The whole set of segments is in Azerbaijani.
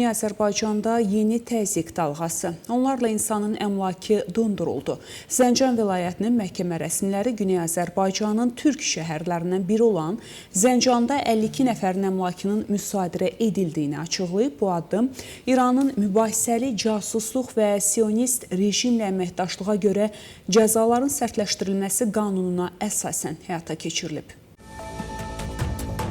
Azərbaycanda yeni təzyiq dalğası. Onlarla insanın əmlakı donduruldu. Zəncan vilayətinin məhkəmə rəsmiləri Güney Azərbaycanın türk şəhərlərindən biri olan Zəncanda 52 nəfərin əmlakının müsadirə edildiyini açıqlayıb. Bu addım İranın mübahisəli casusluq və sionist rejimlə əməkdaşlığa görə cəzaların sərtləşdirilməsi qanununa əsasən həyata keçirilib.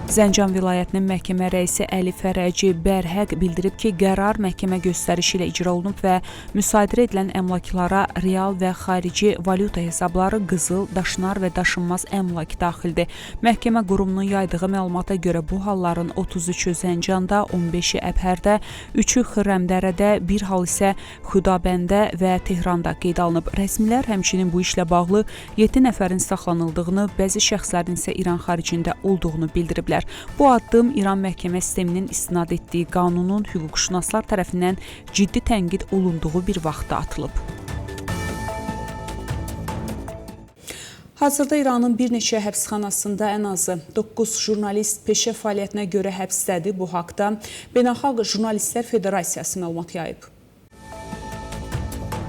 Zəncan vilayətinin məhkəmə rəisi Əli Fərəci Bərhəq bildirib ki, qərar məhkəmə göstərişi ilə icra olunub və müsadirə edilən əmlaklara real və xarici valyuta hesabları, qızıl, daşınar və daşınmaz əmlak daxildir. Məhkəmə qurumunun yaydığı məlumata görə bu halların 33-ü Zəncanda, 15-i Əbhərdə, 3-ü Xürrəmdərədə, bir hal isə Xüdabəndə və Tehranda qeydə alınıb. Rəsmilər həmçinin bu işlə bağlı 7 nəfərin saxlanıldığını, bəzi şəxslərin isə İran xaricində olduğunu bildiriblər. Bu addım İran məhkəmə sisteminin istinad etdiyi qanunun hüquqşünaslar tərəfindən ciddi tənqid olunduğu bir vaxtda atılıb. Hazırda İranın bir neçə həbsxanasında ən azı 9 jurnalist peşə fəaliyyətinə görə həbsdədir. Bu haqda Beynəlxalq Jurnalistlər Federasiyası məlumat yayıb.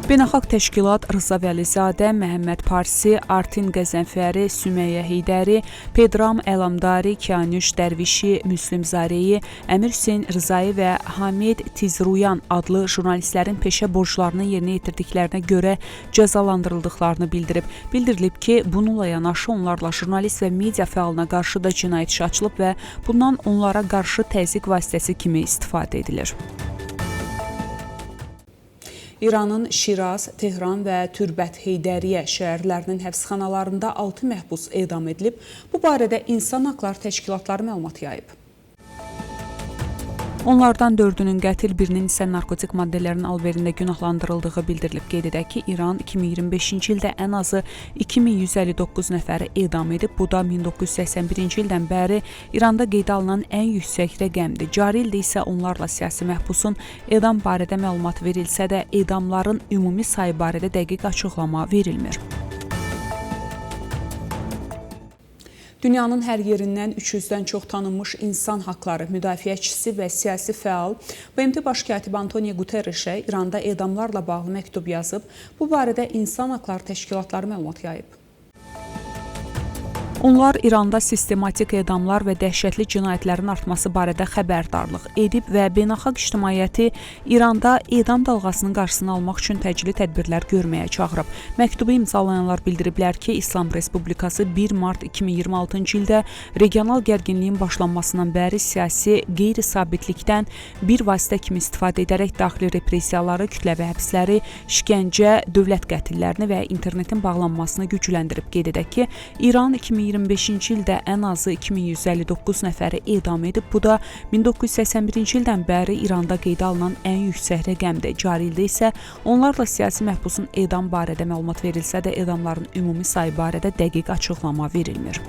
Beynəlxalq təşkilat Rıza Vəlizadə, Məhəmməd Parsi, Artin Qəzənfəri, Sümeyyə Heydəri, Pedram Əlamdari, Kianüş Dərvişi, Müslüm Zareyi, Əmir Hüseyn Rızayı və Hamid Tizruyan adlı jurnalistlərin peşə borclarını yerinə yetirdiklərinə görə cəzalandırıldıqlarını bildirib. Bildirilib ki, bununla yanaşı onlarla jurnalist və media fəalına qarşı da cinayət işi açılıb və bundan onlara qarşı təzyiq vasitəsi kimi istifadə edilir. İranın Şiraz, Tehran və Türbət Heydəriyyə şəhərlərinin həbsxanalarında 6 məhbus edam edilib. Bu barədə İnsan Haqları Təşkilatları məlumat yayıb. Onlardan 4-ünün qətil, birinin isə narkotik maddələrin alverində günahlandırıldığı bildirilib. Qeyd edək ki, İran 2025-ci ildə ən azı 2159 nəfəri edam edib. Bu da 1981-ci ildən bəri İranda qeydə alınan ən yüksək rəqəmdir. Cari ildə isə onlarla siyasi məhbusun edam barədə məlumat verilsə də, edamların ümumi sayı barədə dəqiq açıqlama verilmir. Dünyanın hər yerindən 300-dən çox tanınmış insan haqları müdafiəçisi və siyasi fəal BMT Baş katibi Antonio Guterreşə İranda edamlarla bağlı məktub yazıb. Bu barədə İnsan Haqları Təşkilatları məlumat yayıb. Onlar İranda sistematik edamlar və dəhşətli cinayətlərin artması barədə xəbərdarlıq edib və beynəlxalq ictimaiyyəti İranda edam dalğasının qarşısını almaq üçün təcili tədbirlər görməyə çağırıb. Məktubu imzalayanlar bildiriblər ki, İslam Respublikası 1 mart 2026-cı ildə regional gərginliyin başlanmasından bəri siyasi qeyri-sabitlikdən bir vasitə kimi istifadə edərək daxili repressiyaları, kütləvi həbsləri, işgəncə, dövlət qətillərini və internetin bağlanmasını gücləndirib. Qeyd edək ki, İran 2025-ci ildə ən azı 2159 nəfəri edam edib. Bu da 1981-ci ildən bəri İranda qeydə alınan ən yüksək rəqəmdir. Cari ildə isə onlarla siyasi məhbusun edam barədə məlumat verilsə də, edamların ümumi sayı barədə dəqiq açıqlama verilmir.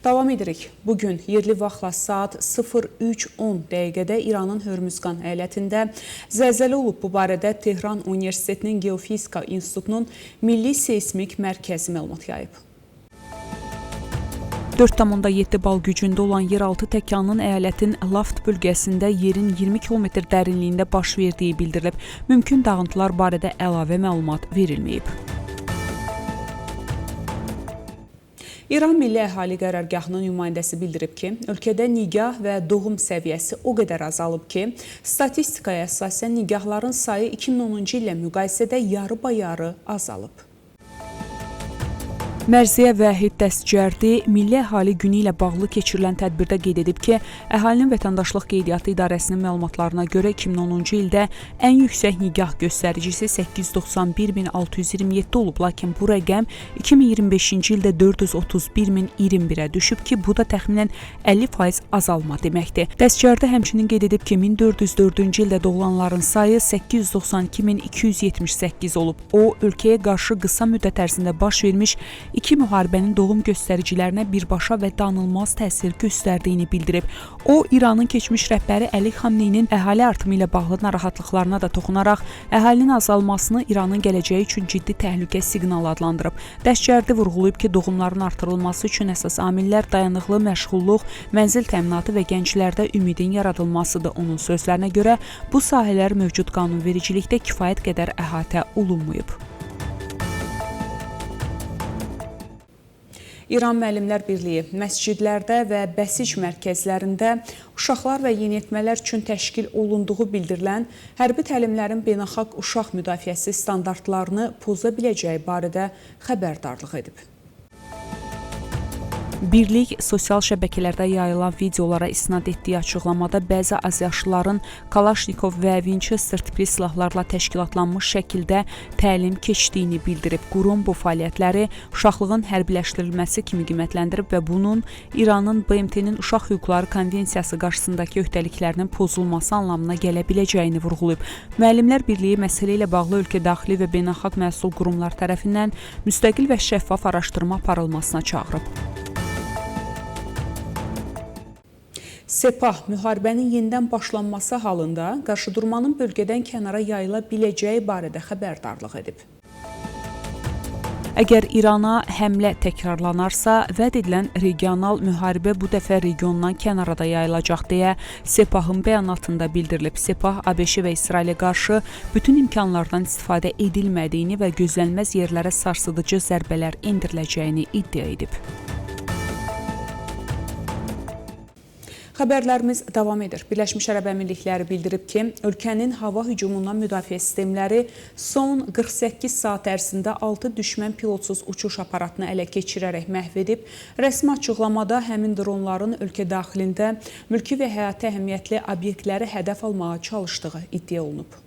Davam edirik. Bugün yerli vaxtla saat 03:10 dəqiqədə İranın Hörmüzqan əyalətində zəlzələ olub. Bu barədə Tehran Universitetinin Geofizika İnstitutunun Milli Seysmik Mərkəzi məlumat yayıb. 4,7 bal gücündə olan yeraltı təkanın əyalətin Laft bölgəsində yerin 20 kilometr dərinliyində baş verdiyi bildirilib. Mümkün dağıntılar barədə əlavə məlumat verilməyib. İran Milli Əhali Qərargahının nümayəndəsi bildirib ki, ölkədə nigah və doğum səviyyəsi o qədər azalıb ki, statistikaya əsasən nigahların sayı 2010-cu illə müqayisədə yarıbayarı azalıb. Mərziyə Vahid Dəstcərdi Milli Əhali Günü ilə bağlı keçirilən tədbirdə qeyd edib ki, əhalinin vətəndaşlıq qeydiyyatı idarəsinin məlumatlarına görə 2010-cu ildə ən yüksək nigah göstəricisi 891.627 olub, lakin bu rəqəm 2025-ci ildə 431.021-ə düşüb ki, bu da təxminən 50% azalma deməkdir. Dəstcərdi həmçinin qeyd edib ki, 1404-cü ildə doğulanların sayı 892.278 olub. O, ölkəyə qarşı qısa müddət ərzində baş vermiş iki müharibənin doğum göstəricilərinə birbaşa və danılmaz təsir göstərdiyini bildirib. O, İranın keçmiş rəhbəri Əli Xamneyinin əhali artımı ilə bağlı narahatlıqlarına da toxunaraq əhalinin azalmasını İranın gələcəyi üçün ciddi təhlükə siqnalı adlandırıb. Dəstcərdi vurğulayıb ki, doğumların artırılması üçün əsas amillər dayanıqlı məşğulluq, mənzil təminatı və gənclərdə ümidin yaradılmasıdır. Onun sözlərinə görə bu sahələr mövcud qanunvericilikdə kifayət qədər əhatə olunmayıb. İran Müəllimlər Birliyi məscidlərdə və bəsic mərkəzlərində uşaqlar və yeniyetmələr üçün təşkil olunduğu bildirilən hərbi təlimlərin beynəlxalq uşaq müdafiəsi standartlarını poza biləcəyi barədə xəbərdarlıq edib. Birlik sosial şəbəkələrdə yayılan videolara istinad etdiyi açıqlamada bəzi azyaşlıların Kalaşnikov və Winchester tipli silahlarla təşkilatlanmış şəkildə təlim keçdiyini bildirib. Qurum bu fəaliyyətləri uşaqlığın hərbiləşdirilməsi kimi qiymətləndirib və bunun İranın BMT-nin Uşaq Hüquqları Konvensiyası qarşısındakı öhdəliklərinin pozulması anlamına gələ biləcəyini vurğulayıb. Müəllimlər Birliyi məsələ ilə bağlı ölkə daxili və beynəlxalq məsul qurumlar tərəfindən müstəqil və şəffaf araşdırma aparılmasına çağırıb. Sepah müharibənin yenidən başlanması halında qarşıdurmanın bölgədən kənara yayıla biləcəyi barədə xəbərdarlıq edib. Əgər İrana həmlə təkrarlanarsa, vəd edilən regional müharibə bu dəfə regiondan kənara da yayılacaq deyə Sepahın bəyanatında bildirilib. Sepah ABŞ və İsrailə qarşı bütün imkanlardan istifadə edilmədiyini və gözlənilməz yerlərə sarsıdıcı zərbələr endiriləcəyini iddia edib. Xəbərlərimiz davam edir. Birləşmiş Ərəb Əmirlikləri bildirib ki, ölkənin hava hücumundan müdafiə sistemləri son 48 saat ərzində 6 düşmən pilotsuz uçuş aparatını ələ keçirərək məhv edib. Rəsmi açıqlamada həmin dronların ölkə daxilində mülki və həyati əhəmiyyətli obyektləri hədəf almağa çalışdığı iddia olunub.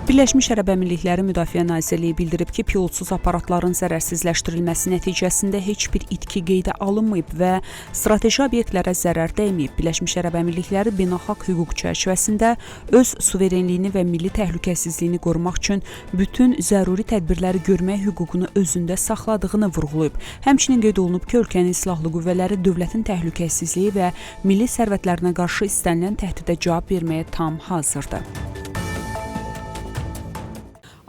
Birləşmiş Ərəb Əmirlikləri Müdafiə Nazirliyi bildirib ki, pilotsuz aparatların zərərsizləşdirilməsi nəticəsində heç bir itki qeydə alınmayıb və strateji obyektlərə zərər dəyməyib. Birləşmiş Ərəb Əmirlikləri beynəlxalq hüquq çərçivəsində öz suverenliyini və milli təhlükəsizliyini qorumaq üçün bütün zəruri tədbirləri görmək hüququnu özündə saxladığını vurğulayıb. Həmçinin qeyd olunub ki, ölkənin silahlı qüvvələri dövlətin təhlükəsizliyi və milli sərvətlərinə qarşı istənilən təhdidə cavab verməyə tam hazırdır.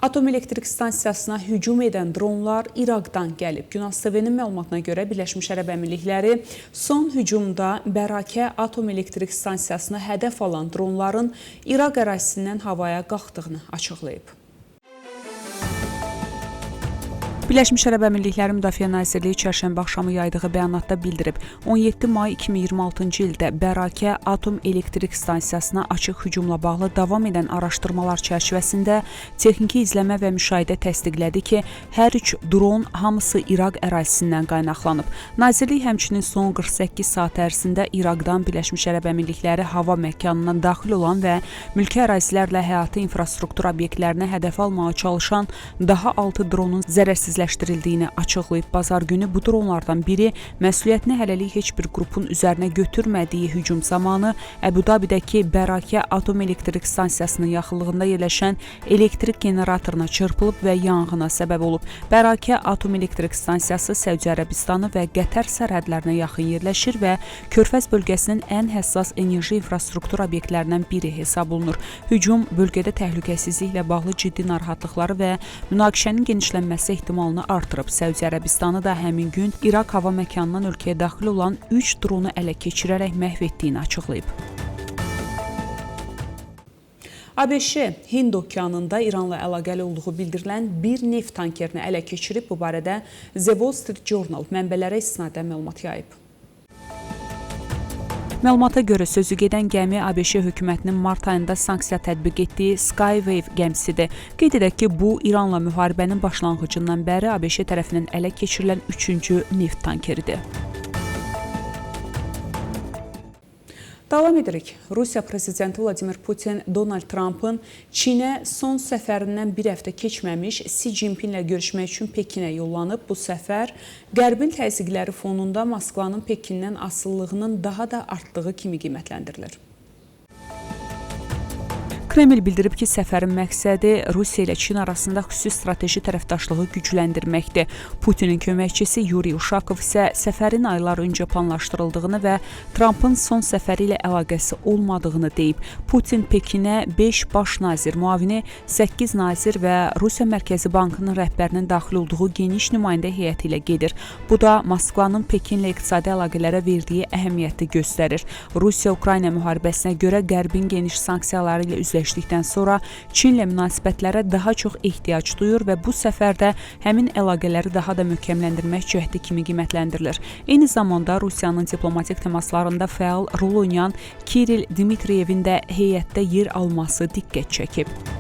Atom elektrik stansiyasına hücum edən dronlar İraqdan gəlib. Günas TV-nin məlumatına görə Birləşmiş Ərəb Əmirlikləri son hücumda Bərakə atom elektrik stansiyasına hədəf alan dronların İraq ərazisindən havaya qalxdığını açıqlayıb. Birləşmiş Ərəb Əmirlikləri Müdafiə Nazirliyi çərşənbə axşamı yaydığı bəyanatda bildirib, 17 may 2026-cı ildə Bərakə atom elektrik stansiyasına açıq hücumla bağlı davam edən araşdırmalar çərçivəsində texniki izləmə və müşahidə təsdiqlədi ki, hər üç dron hamısı İraq ərazisindən qaynaqlanıb. Nazirlik həmçinin son 48 saat ərzində İraqdan Birləşmiş Ərəb Əmirlikləri hava məkanına daxil olan və mülki ərazilərlə həyati infrastruktur obyektlərinə hədəf almağa çalışan daha 6 dronun zərərsizləşdirildiyini açıqlayıb. Bazar günü bu dronlardan biri məsuliyyətini hələlik heç bir qrupun üzərinə götürmədiyi hücum zamanı Əbu Dabidəki Bərakə atom elektrik stansiyasının yaxınlığında yerləşən elektrik generatoruna çırpılıb və yanğına səbəb olub. Bərakə atom elektrik stansiyası Səudiyyə Ərəbistanı və Qətər sərhədlərinə yaxın yerləşir və Körfəz bölgəsinin ən həssas enerji infrastruktur obyektlərindən biri hesab olunur. Hücum bölgədə təhlükəsizliklə bağlı ciddi narahatlıqları və münaqişənin genişlənməsi ehtimalını artırıb. Səudiyyə Ərəbistanı da həmin gün İraq hava məkanından ölkəyə daxil olan 3 dronu ələ keçirərək məhv etdiyini açıqlayıb. ABŞ Hind okeanında İranla əlaqəli olduğu bildirilən bir neft tankerini ələ keçirib. Bu barədə The Wall Street Journal mənbələrə istinadən məlumat yayıb. Məlumata görə sözü gedən gəmi ABŞ hökumətinin mart ayında sanksiya tətbiq etdiyi Skywave gəmisidir. Qeyd edək ki, bu İranla müharibənin başlanğıcından bəri ABŞ tərəfindən ələ keçirilən 3-cü neft tankeridir. Davam edirik. Rusiya prezidenti Vladimir Putin Donald Trumpın Çinə son səfərindən bir həftə keçməmiş Xi Jinpinglə görüşmək üçün Pekinə yollanıb. Bu səfər Qərbin təzyiqləri fonunda Moskvanın Pekindən asılılığının daha da artdığı kimi qiymətləndirilir. Kreml bildirib ki, səfərin məqsədi Rusiya ilə Çin arasında xüsusi strateji tərəfdaşlığı gücləndirməkdir. Putinin köməkçisi Yuri Uşakov isə səfərin aylar öncə planlaşdırıldığını və Trampın son səfəri ilə əlaqəsi olmadığını deyib. Putin Pekinə 5 baş nazir müavini, 8 nazir və Rusiya Mərkəzi Bankının rəhbərinin daxil olduğu geniş nümayəndə heyəti ilə gedir. Bu da Moskvanın Pekinlə iqtisadi əlaqələrə verdiyi əhəmiyyəti göstərir. Rusiya-Ukrayna müharibəsinə görə Qərbin geniş sanksiyaları ilə üzləşdikdən sonra Çinlə münasibətlərə daha çox ehtiyac duyur və bu səfərdə həmin əlaqələri daha da möhkəmləndirmək cəhdi kimi qiymətləndirilir. Eyni zamanda Rusiyanın diplomatik təmaslarında fəal rol oynayan Kirill Dmitriyevin də heyətdə yer alması diqqət çəkib.